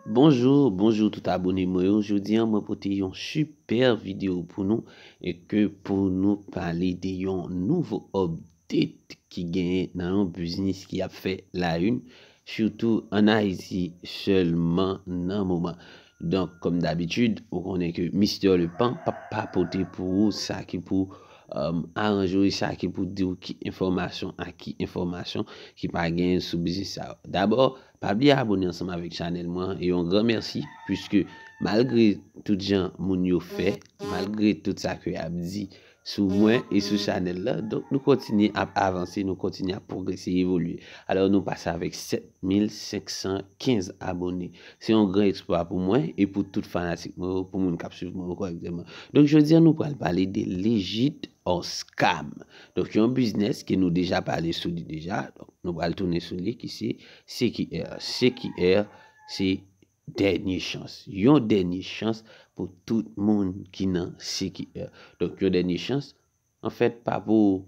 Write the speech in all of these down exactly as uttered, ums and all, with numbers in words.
Bonjou, bonjou tout abone mwen yo. Jodi a mwen pote yon sipè videyo pou nou e ke pou nou pale de yon nouvo update ki genyen nan yon biznis ki ap fè la une, sitou ann Ayiti sèlman nan moman. Donk, kòm dabitid, ou konnen ke Mister Lepant p ap pa pote pou ou sa ki pou um, aranje w e sa ki pou di w ki enfòmasyon ak ki enfòmasyon ki pa genyen sou biznis sa yo. Dabò, pa bliye abone ansanm avèk chanèl mwen e yon gran mèsi, puiske malgre tout jan moun yo fè, malgre tout sa ke y ap di sou mwen e sou chanèl la, donk nou kontinye ap avanse, nou kontinye ap pwogrese, evolye. Alò, nou pase avèk sèt mil senk san kenz abone. Se yon gran eksplwa pou mwen e pou tout fanatik mwen yo, pou moun k ap swiv mwen yo kòrèkteman. Donk, jodi a, nou pral pale de legit or scam. Donk, yon biznis ke nou deja pale sou li deja. Donk, nou pral tounen sou li ki se C Q R. C Q R, se dènye chans. Yon dènye chans pou tout moun ki nan C Q R. Donk, yon dènye chans, anfèt, pa pou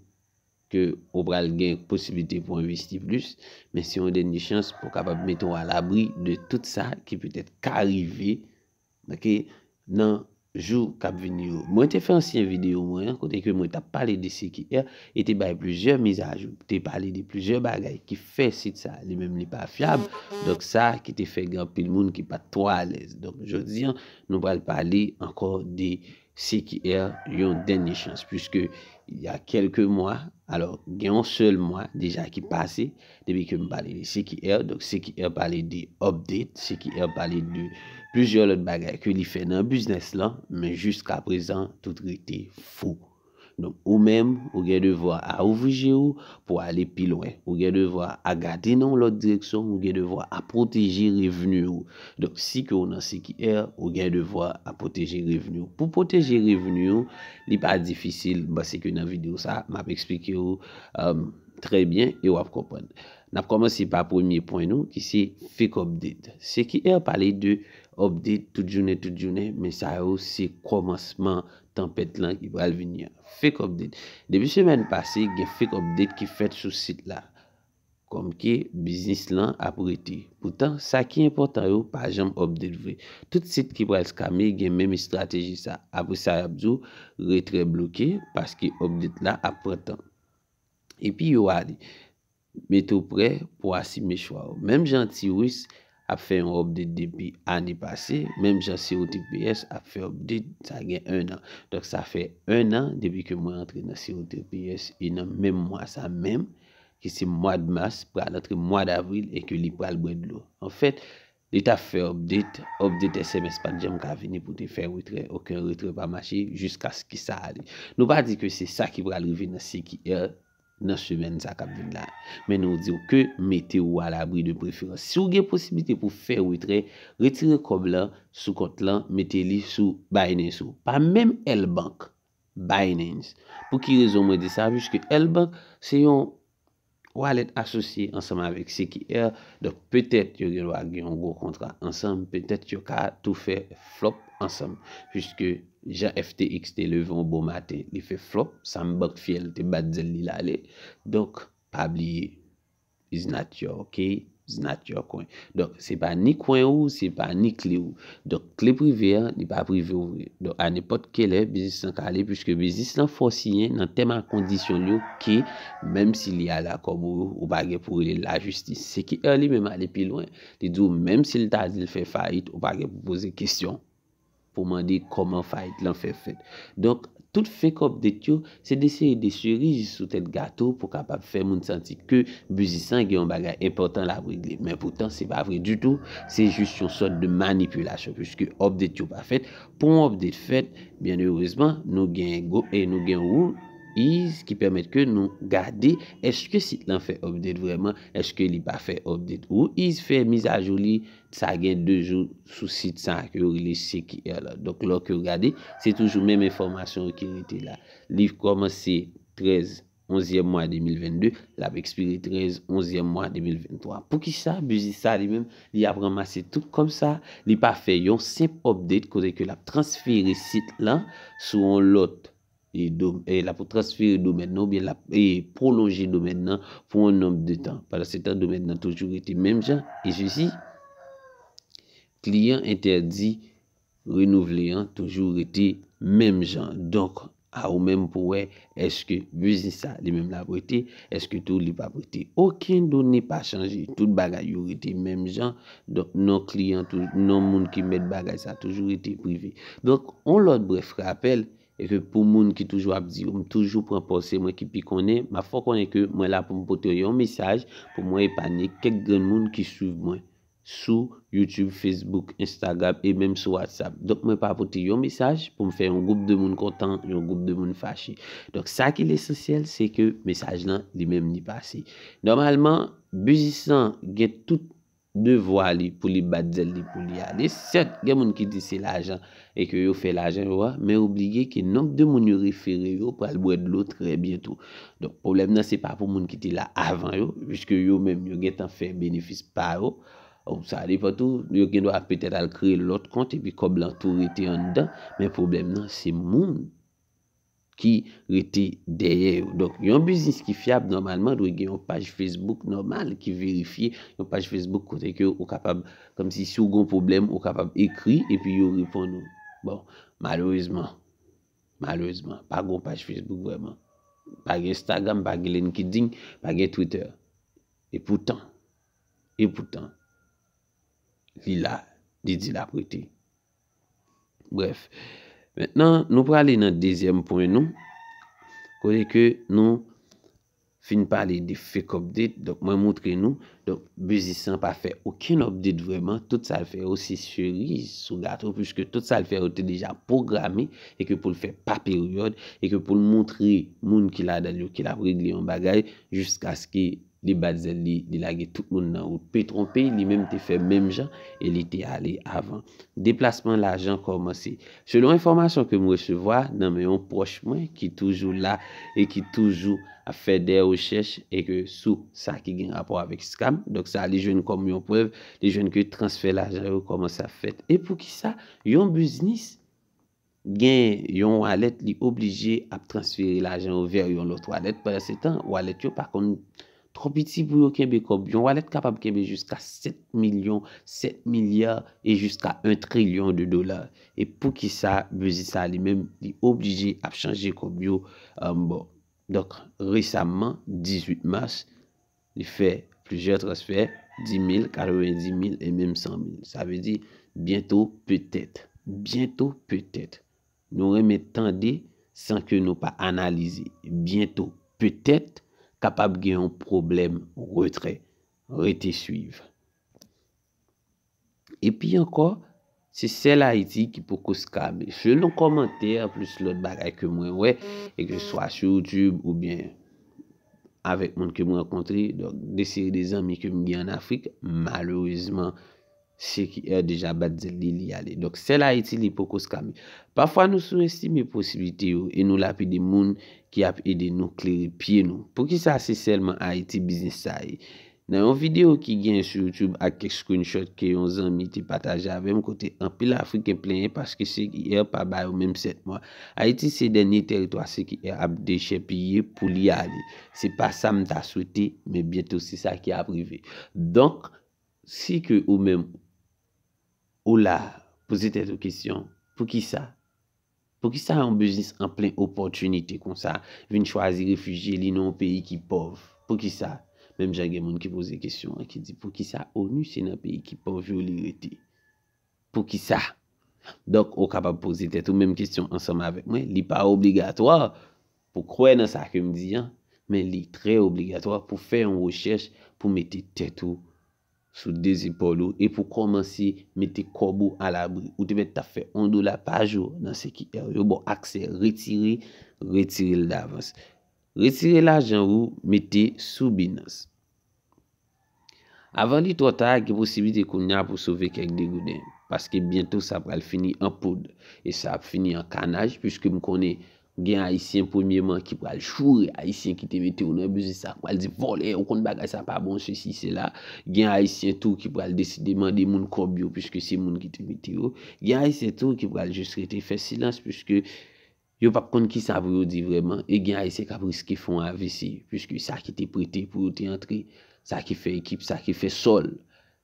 ke ou pral gen posiblite pou envesti plis, men se yon dènye chans pou w kapab mete w alabri de tout sa ki petèt ka rive, oke, nan jou k ap vini yo. Mwen te fè ansyen videyo mwen an, kote ke mwen t ap pale de C Q R e te bay plizyè mizajou, te pale de plizyè bagay ki fè sit sa li menm li pa fyab, donk sa ki te fè gen anpil moun ki pa t twò alèz. Donk, jodi a, nou pral pale ankò de C Q R yon dènye chans, puiske y a kèlke mwa, alò, gen yon sèl mwa deja ki pase, depi ke m pale de C Q R, donk C Q R pale de update, C Q R pale de plizyè lòt bagay ke li fè nan biznis lan, men jiska prezan, tout rete fou. Donk, ou menm, ou gen devwa a ouvri je ou pou ale pi lwen. Ou gen devwa a gade nan yon lòt direksyon, ou gen devwa a pwoteje revni ou. Donk, si ke w nan C Q R, ou gen devwa a pwoteje revni ou. Pou pwoteje revni ou, li pa difisil. M panse ke nan videyo sa, m ap eksplike w, um, trè byen e w ap konprann. N ap kòmanse pa premye pwen nou, ki se fake update. C Q R pale de update tout jounen, tout jounen, men sa yo se kòmansman tanpèt lan ki pral vini an. Fake update. Depi semèn pase, gen fake update ki fèt sou sit la. Kòmke biznis lan ap rete. Poutan, sa ki enpòtan yo pa janm update vre. Tout sit ki pral scame gen menm estrateji sa. Apre sa, y ap di w retrè bloke paske update la ap pran tan. Epi yo ale. Mete w prè pou asime chwa w. Menm jan T-West ap fè yon update depi ane pase, menm jan C O T P S ap fè update, sa gen enn an. Donk, sa fè enn an depi ke mwen antre nan C O T P S e nan menm mwa sa menm, ki se mwa d mas, pral antre mwa d avril e ke li pral bwè dlo. Anfèt, li t ap fè update, update S M S pa t janm ka vini pou te fè retrè, okenn retrè pa mache jiskaske sa ale. Nou pa di ke se sa ki pral rive nan C Q R nan semèn sa k ap vin la. Men nou di w ke mete w alabri de preferans. Si w gen posiblite pou fè retrè, retire kòb lan sou kont lan, mete li sou Binance ou. Pa menm L Bank, Binance. Pou ki rezon mwen di sa? Piske L Bank se yon wallet asosye ansanm avèk C Q R. Donk, petèt yo gen dwa gen yon gwo kontra ansanm, petèt yo ka tou fè flop ansanm. Piske jan F T X te leve yon bon maten, li fè flop, Sam Bankfiel te bat zèl li l ale. Donk, pa bliye, is not your key, is not your coin. Donk, se pa ni kwen ou, se pa ni kle ou. Donk, kle prive a, li pa prive ou vre. Donk, a nenpòt ki lè, biznis lan ka ale, piske biznis lan fè w siyen nan tèm ak kondisyon l yo ke, menm si li ale a kòb ou, ou pa gen pou rele lajistis. C Q R li menm ale pi lwen. Li di w, menm si l ta di l fè fayit, ou pa gen pou poze kesyon pou mande kòman fayit lan fè fèt. Donk, tout fake update yo, se de seri de seriz sou tèt gato pou kapab fè moun santi ke biznis lan gen yon bagay enpòtan l ap regle. Men poutan, se pa vre ditou, se jis yon sòt de manipilasyon, piske update yo pa fèt. Pou yon update fèt, byen erezman, nou gen gwo, e nou gen Whois ki pèmèt ke nou gade èske sit lan fè update vrèman, èske li pa fè update. Whois fè mizajou li, sa gen de jou sou sit sa ke yo rele C Q R la. Donk, lè ke w gade, se toujou menm enfòmasyon yo ki rete la. Li kòmanse trèz, onzyèm mwa de mil vennde, l ap ekspire trèz, onzyèm mwa de mil venntwa. Poukisa biznis sa li menm, li ap ranmase tout kòb sa, li pa fè yon senp update kote ke l ap transfere sit lan sou yon lòt e, do, e l ap transfere domèn nan, oubyen l ap e, pwolonje domèn nan pou yon nonb de tan. Pandansetan, domèn nan toujou rete menm jan. E sesi, kliyan entèdi renouvle an toujou rete menm jan. Donk, a ou menm pou wè, èske biznis sa li menm l ap rete, èske tou li p ap rete. Okenn done pa chanje, tout bagay yo rete menm jan. Donk, non kliyan, tou, non moun ki mèt bagay sa toujou rete prive. Donk, on lòt brèf rapèl, e ke pou moun ki toujou ap di yo, m toujou pran pòz, se mwen ki pi konnen, m ap fè w konnen ke mwen la pou m pote yon mesaj, pou mwen epanye kèk grenn moun ki swiv mwen sou YouTube, Facebook, Instagram e menm sou WhatsApp. Donk, mwen pa pote yon mesaj pou m fè yon gwoup de moun kontan, yon gwoup de moun fache. Donk, sa ki lesansyèl, se ke mesaj lan li menm li pase. Nòmalman, biznis lan gen tout devwa li pou li bat zèl li pou li ale. Sèt, gen moun ki di se lajan e ke yo fè lajan yo a, men yo bliye ke nonb de moun yo refere yo pral bwè dlo trè byento. Donk, pwoblèm nan se pa pou moun ki te la avan yo, piske yo menm yo gentan fè benefis pa yo. Ou sa depann tou, yo gen dwa petèt al kreye lòt kont epi kòb lan tou rete anndan, men pwoblèm nan se moun ki rete dèyè yo. Donk, yon biznis ki fyab, nòmalman, dwe gen yon paj Facebook nòmal ki verifye, yon paj Facebook kote ke ou kapab, kòmsi si w gen yon pwoblèm, ou kapab ekri epi yo reponn ou. Bon, malerezman, malerezman, pa gen yon paj Facebook vrèman. Pa gen Instagram, pa gen LinkedIn, pa gen Twitter. E poutan, e poutan, li la, li di l ap rete. Brèf. Mentnan, nou prale nan dezyèm pwen nou, kote ke nou fin pale de fake update. Donk, mwen montre nou. Donk, biznis lan pa fè okenn update vrèman. Tout sa l fè yo, se seriz sou gato, piske tout sa l fè yo te deja pwograme e ke pou l fè pa peryòd, e ke pou l montre moun ki ladan l yo ke l ap regle yon bagay, jiskaske li bat zèl li, li lage tout moun nan wout. Petwon Pay, li menm te fè menm jan e li te ale avan. Deplasman lajan kòmanse. Selon enfòmasyon ke m resevwa nan men yon pwòch mwen ki toujou la e ki toujou ap fè de rechèch e ke sou sa ki gen rapò avèk scam, donk sa li jwenn kòm yon prèv, li jwenn ke transfè lajan yo kòmanse ap fèt. E poukisa yon biznis gen yon wallet, li oblije ap transfere lajan yo vè yon lòt wallet. Pandan se tan, wallet yo pa konn twò piti pou yo kenbe kòb. Yon wallet kapab kenbe jiska sèt milyon, sèt milya e jiska yon trilyon de dola. E poukisa biznis sa li menm, li oblije ap chanje kòb yo, um, bon. Donk, resamman, dizuit mas, li fè plizyè transfè, dis mil, katrevendis mil e menm san mil. Sa vle di, byento petèt. Byento petèt. Nou renmen tande san ke nou pa analize. Byento petèt kapab gen yon pwoblèm retrè. Rete swiv. Epi ankò, se sèl Ayiti ki poko skame. Selon kòmantè, plis lòt bagay ke mwen wè, e ke swa sou YouTube oubyen avèk moun ke m rankontre, donk, de seri de zanmi ke m gen ann Afrik, malerezman, C Q R deja bat zèl li, li ale. Donk, sèl Ayiti li poko skame. Pafwa, nou sou-estime posiblite yo e nou lapide moun ki ap ede nou klere pye nou. Poukisa se sèlman Ayiti biznis sa ye? Nan yon videyo ki gen sou YouTube ak kèk screenshot ke yon zanmi te pataje avè m, kote anpil Afriken plenyen paske C Q R pa ba yo menm sèt mwa. Ayiti se dènye tèritwa C Q R ap dechèpiye pou li ale. Se pa sa m ta swete, men byento se sa ki ap rive. Donk, si ke ou menm ou la, poze tèt ou kesyon, poukisa? Poukisa yon biznis an plen opòtinite konsa vin chwazi refijye li nan yon peyi ki pòv? Poukisa? Menm jan gen moun ki poze kesyon an, ki di, poukisa onu se nan peyi ki pòv yo li rete? Poukisa? Donk, ou kapab poze tèt ou menm kesyon ansanm avèk mwen. Li pa obligatwa pou kwè nan sa ke m di an, men li trè obligatwa pou fè yon rechèch pou mete tèt ou sou de zepòl ou e pou kòmanse mete kòb ou alabri. Ou te mèt t ap fè yon dola pa jou nan C Q R. Yo ba w aksè retire, retire l davans. Retire lajan ou, mete sou Binance. Avan li twò ta, gen posiblite kounye a pou sove kèk degouden. Paske byento sa pral fini an poud. E sa ap fini an kanaj, piske m konnen gen Ayisyen premyeman ki pral joure Ayisyen ki te mete yo nan biznis sa, pral di vòlè, ou konn bagay sa pa bon, sesi, sela. Gen Ayisyen tou ki pral deside mande moun kòb yo, piske se moun ki te mete yo. Gen Ayisyen tou ki pral jis rete fè silans, piske yo p ap konn kisa pou yo di vrèman. E gen Ayisyen k ap riske fè yon A V C, piske sa ki te prete pou yo te antre, sa ki fè ekip, sa ki fè sòl,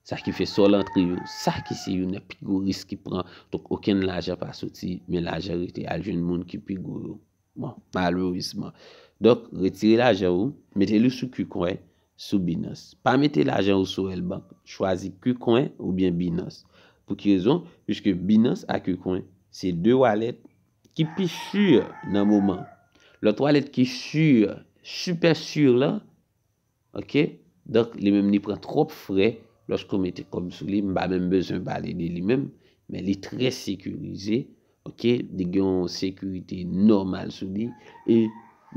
Sa ki fè sa w antre yo, sa ki se youn nan pi gwo risk ki pran. Donk, okenn lajan pa soti, men lajan rete al jwenn moun ki pi gwo yo. Bon, malerezman. Donk, retire lajan ou, mete li sou KuCoin, sou Binance. Pa mete lajan ou sou L bank, chwazi KuCoin oubyen Binance. Pou ki rezon? Piske Binance ak KuCoin, se de wallet ki pi si nan moman. Lòt wallet ki si, super si la, ok? Donk, li menm li pran twòp frè lòske w mete kòb sou li. M pa menm bezwen pale de li menm, men li trè sekirize, ok? Li gen yon sekirite nòmal sou li e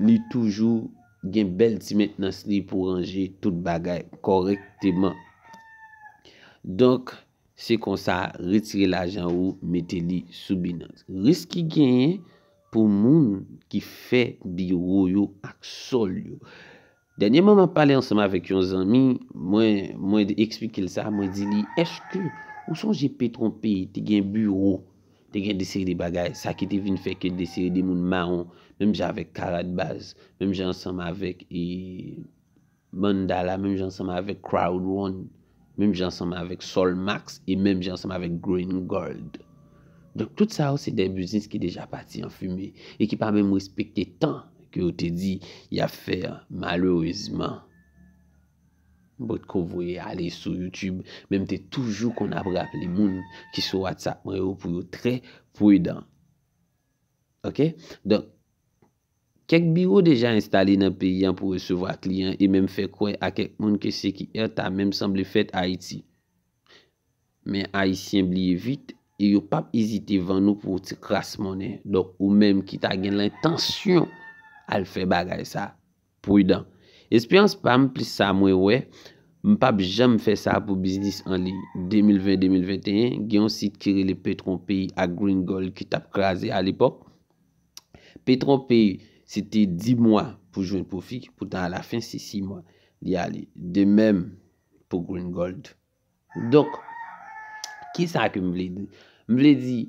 li toujou gen bèl ti mentnans li pou ranje tout bagay kòrèkteman. Donk, se konsa, retire lajan ou, mete li sou Binance. Risk ki genyen pou moun ki fè biwo yo ak sòl yo. Dènyèman, m ap pale ansanm avèk yon zanmi, mwen, mwen eksplike l sa, mwen di li, èske ou sonje Petronpay te gen biwo, te gen de seri de bagay, sa ki te vin fè ke de seri de moun mawon, menm jan avèk Karat Baz, menm jan ansanm avèk, e, Mandala, menm jan ansanm avèk Crowd One, menm jan ansanm avèk Solmax, e menm jan ansanm avèk Green Gold. Donk, tout sa yo, se de biznis ki deja pati an fimen e ki pa menm respekte tan ke yo te di y ap fè an. Malerezman, m potko voye ale sou YouTube, men m te toujou konn ap raple moun ki sou WhatsApp mwen yo pou yo trè pridan. Ok? Donk, kèk biwo deja enstale nan peyi an pou resevwa kliyan e menm fè kwè a kèk moun ke C Q R ta menm sanble fèt Ayiti. Men Ayisyen bliye vit e yo p ap ezite vann ou pou yon ti kras monnen. Donk, ou menm ki ta gen lentansyon al fè bagay sa, pridan. Esperyans pa m, plis sa mwen wè, m p ap janm fè sa pou biznis an liy. De mil ven, de mil venteyen, gen yon sit ki rele Petronpay ak Green Gold ki t ap kraze alepòk. Petronpay, se te dis mwa pou jwenn pwofi, poutan alafen, se sis mwa li ale. De menm pou Green Gold. Donk, kisa ke m vle di? M vle di,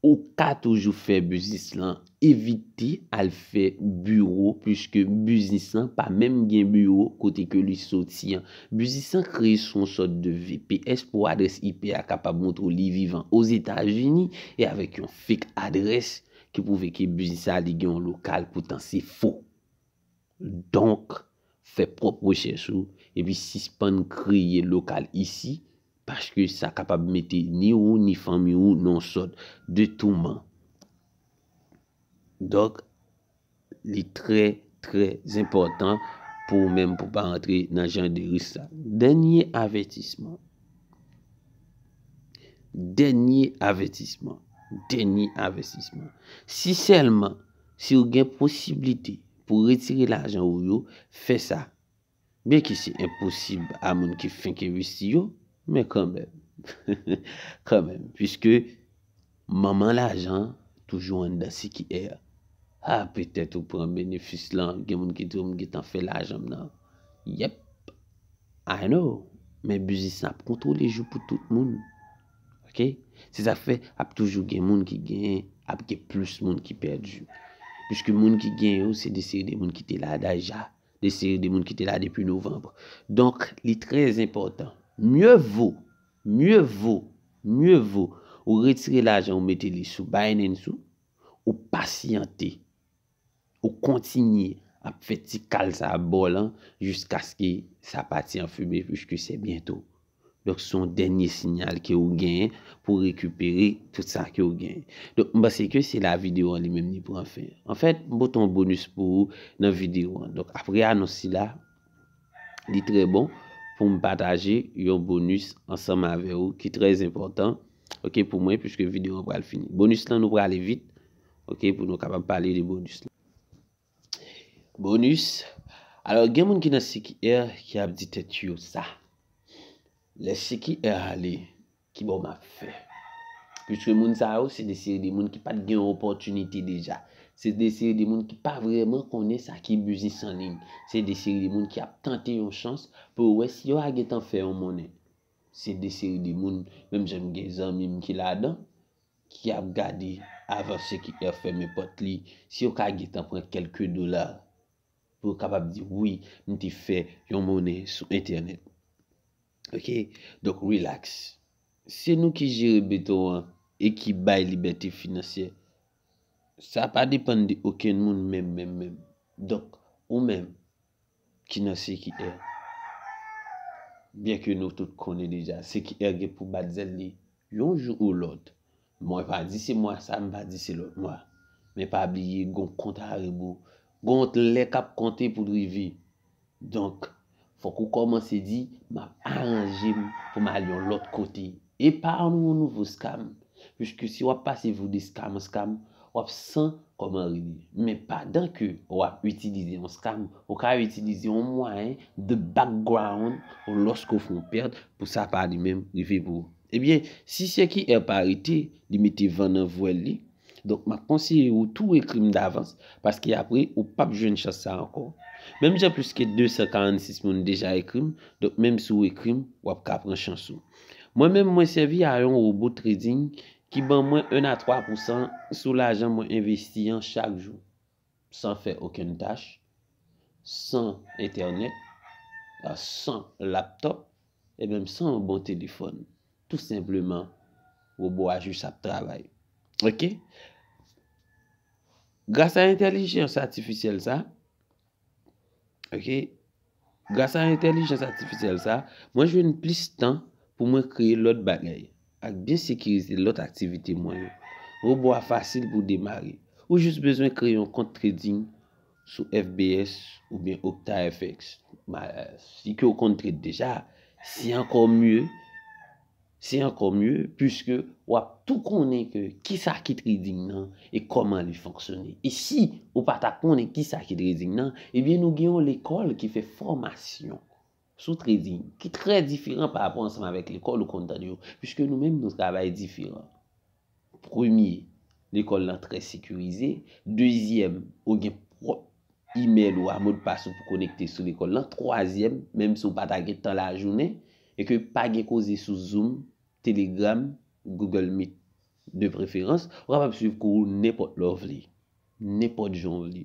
ou ka toujou fè biznis lan, evite al fè biwo, piske biznis lan pa menm gen biwo kote ke li soti an. Biznis lan kreye sou yon sòt de V P S pou adrès I P a kapab montre w li vivan Ozetazini e avèk yon fake adrès ki pwouve ke biznis la li gen yon lokal, poutan se fo. Donk, fè pwòp rechèch ou, epi sispann kreye lokal isi, paske sa kapab mete ni ou, ni fanmi ou nan yon sòt de touman. Donk, li trè, trè enpòtan pou ou menm pou pa rantre nan jan de risk sa. Dènye avètisman. Dènye avètisman. Dènye avètisman. Si sèlman, si w gen posiblite pou retire lajan ou yo, fè sa. Byenke se enposib a moun ki fenk envesti yo, men kanmenm. Kanmenm, piske manman lajan toujou anndan C Q R. A, petèt ou pran benefis lan, gen moun ki di w, "M gentan fè lajan m nan." Yep, I know, men biznis lan ap kontwole jou pou tout moun. Ok? Se sa k fè ap toujou gen moun ki genyen, ap gen plis moun ki pèdi. Piske moun ki genyen yo, se de seri de moun ki te la deja. De seri de moun ki te la depi novanm. Donk, li trè enpòtan. Mye vo, mye vo, mye vo ou retire lajan ou mete li sou Binance ou, ou pasyante, ou kontinye ap fè ti kal sa ap ba w lan jiskaske sa pati an fimen, piske se byento. Donk, se yon dènye siyal ke ou genyen pou rekipere tout sa ke ou genyen. Donk, m panse ke se la videyo an li menm li pran fen. Anfèt, m pote yon bonis pou ou nan videyo an. Donk, apre anons sila, li trè bon pou m pataje yon bonis ansanm avè ou ki trè enpòtan, ok, pou mwen, piske videyo an pral fini. Bonis lan, nou prale vit, ok, pou nou kapab pale de bonis lan. Bonis. Alò, gen moun ki nan C Q R ki ap di tèt yo sa. Lè C Q R ale, ki bò m ap fè? Piske moun sa yo, se de seri de moun ki pa t gen yon opòtinite deja. Se de seri de moun ki pa vrèman konnen sa ki biznis an liy. Se de seri de moun ki ap tante yon chans pou yo wè si yo a gentan fè yon monnen. Se de seri de moun, menm jan m gen zanmi m ki ladan, ki ap gade avan C Q R fèmen pòt li, si yo ka gentan pran kèlke dola, pou yo kapab di, "Wi, m te fè yon monnen sou entènèt." Ok? Donk, relax. Se nou ki jere beton an e ki bay libète finansyè. Sa pa depann de okenn moun menm, menm, menm. Donk, ou menm ki nan C Q R, byen ke nou tout konnen deja, C Q R gen pou bat zèl li yon jou ou lòt. Mwen pa di se mwa sa, m pa di se lòt mwa. Men pa bliye, gon kont a rebo, gon lè k ap konte pou l rive. Donk, fòk ou kòmanse di, m ap aranje m pou m al yon lòt kote. E pa yon nouvo scam. Piske si w ap pase vou de scam an scam, w ap san kòman rele. Men pandan ke w ap itilize yon scam, ou ka itilize yon mwayen de background lòske w fè yon pèt pou sa pa li menm rive pou ou. Ebyen, si C Q R pa rete, li mete van nan vwèl li. Donk, m ap konseye ou tou ekri m davans, paske apre, ou p ap jwenn chans sa ankò. Menm jan plis ke de san karannsis moun deja ekri m, donk menm si w ekri m, w ap ka pran chans ou. Mwen menm, mwen sèvi a yon wobo trading ki ban mwen en a twa pousan sou lajan mwen envesti an chak jou, san fè okenn tach, san entènèt, a, san laptòp, e menm san yon bon telefòn. Tou senpleman, wobo a jis ap travay. Ok? Gras a entèlijans atifisyèl sa, ok? Gras a entèlijans atifisyèl sa, mwen jwenn plis tan pou mwen kreye lòt bagay ak byen sekirize lòt aktivite mwen yo. Wobo a fasil pou demare. Ou jis bezwen kreye yon kont trading sou F B S oubyen Octa F X. Ma-, si ke w konn trade deja, se ankò mye. Se ankò mye, piske w ap tou konnen ke kisa ki trading nan e kòman li fonksyone. E si ou pa ta konnen kisa ki trading nan, ebyen nou gen yon lekòl ki fè fòmasyon sou trading, ki trè diferan pa rapò ansanm avèk lekòl ou konn tande yo, piske nou menm nou travay diferan. Premye, lekòl lan trè sekirize. Dezyèm, ou gen pwòp email ou a modpas ou pou konekte sou lekòl lan. Twazyèm, menm si w pa ta gen tan lajounen e ke pa gen koze sou Zoom, Telegram, Google Meet de preferans, ou kapab swiv kou ou nenpòt lè w vle, nenpòt jan w vle.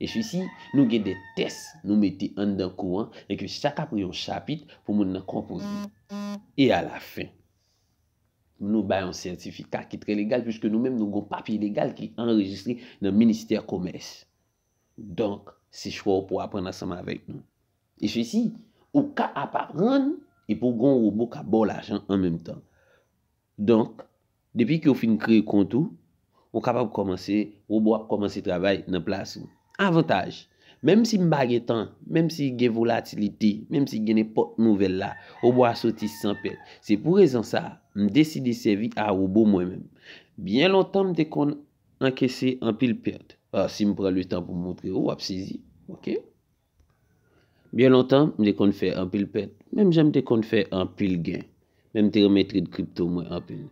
E sesi, nou gen de tès nou mete anndan kou an e ke chak apre yon chapit pou moun nan konpoze. E alafen, nou bay yon sètifika ki trè legal, piske nou menm nou gon papye legal ki anrejistre nan ministè komès. Donk, se chwa w pou aprann ansanm avèk nou. E sesi, ou ka ap aprann epi w gon wobo k ap ba w lajan an menm tan. Donk, depi ke w fin kreye kont ou, ou kapab kòmanse, wobo ap kòmanse travay nan plas ou. Avantaj, menm si m pa gen tan, menm si gen volatilite, menm si gen nenpòt nouvèl la, wobo a soti san pèt. Se pou rezon sa, m deside sèvi a wobo mwen menm. Byen lontan m te konn ankese anpil pèt. A, si m pran letan pou m montre w, w ap sezi. Ok? Byen lontan, m te konn fè anpil pèt. Menm jan m te konn fè anpil gen. Men m te renmen trade kripto mwen anpil.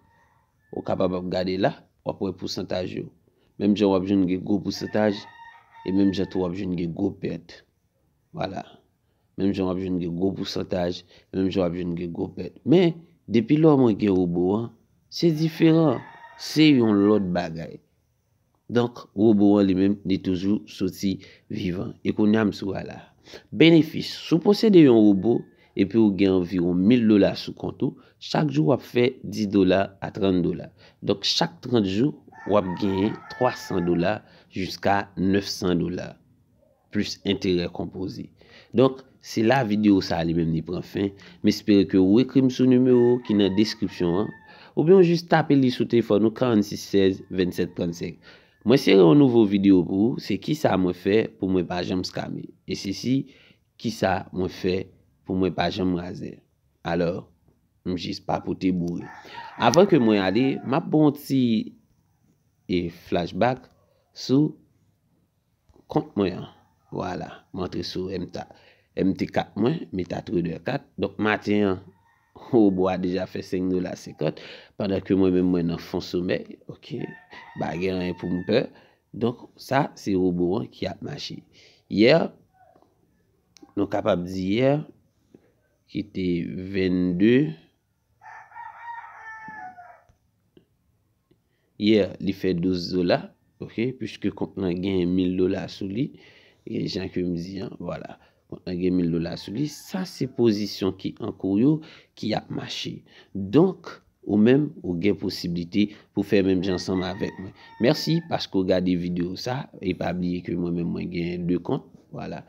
Ou kapab ap gade la, w ap wè pousantaj yo. Menm jan w ap jwenn gen gwo pousantaj, e menm jan tou w ap jwenn gen gwo pèt. Vwala. Menm jan w ap jwenn gen gwo pousantaj, menm jan w ap jwenn gen gwo pèt. Men, depi lò mwen gen wobo an, se diferan. Se yon lòt bagay. Donk, wobo an li menm, li toujou soti vivan. E kounye a m sou a la. Benefis, si w posede yon wobo, epi w gen anviwon mil dola sou kont ou, chak jou w ap fè dis dola a trant dola. Donk, chak trant jou, w ap genyen twa san dola jiska nèf san dola, plis enterè konpoze. Donk, se la videyo sa a li menm li pran fen. M espere ke w ekri m sou nimewo ki nan deskripsyon an, oubyen w jis tape li sou telefòn ou, karannsis sèz vennsèt trannsenk. Mwen sere yon nouvo videyo pou ou, se kisa mwen fè pou mwen pa janm skame. E sesi, kisa mwen fè pou mwen pa janm razè. Alò, m jis papote boure. Avan ke mwen ale, m ap ba w yon ti, e, flashback sou kont mwen an. Vwala, m antre sou M T A, M T kat mwen, MetaTrader kat. Donk, maten an, wobo a deja fè senk dola senkant, pandan ke mwen menm mwen nan fon somèy, ok, pa gen anyen pou m pè. Donk, sa, se wobo an ki ap mache. Yè, nou kapab di yè, ki te vennde, yè, li fè douz dola, ok, piske kont lan gen mil dola sou li, e jan ke m di an, vwala. Kont lan gen mil dola sou li. Sa se pozisyon ki an kou yo ki ap mache. Donk, ou menm, ou gen posiblite pou fè menm jan ansanm avèk mwen. Mèsi paske w gade videyo sa. E pa bliye ke mwen menm, mwen gen de kont. Vwala.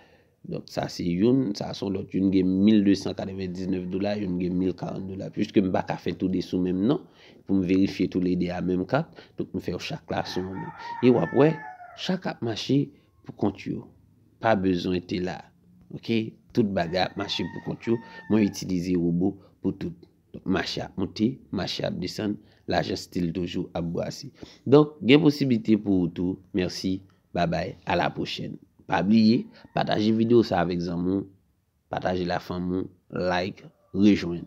Donk, sa se youn, sa se yon lòt. Youn gen mil de san katrevendiznèf dola, youn gen mil karant dola. Piske m pa ka fè tou de sou menm non, pou m verifye tou le de a menm kat, donk m fè yo chak la sou yon non. E w ap wè, chak ap mache pou kont yo. Pa bezwen te la. Oke? Tout bagay ap mache pou kont yo. Mwen itilize wobo pou tout. Donk, mache ap monte, mache ap desann, lajan still toujou ap brase. Donk, gen posiblite pou ou tou. Mèsi, babay, a la pwochèn. Pa bliye, pataje videyo sa avèk zanmi w, pataje l a fanmi w, like, rejwenn.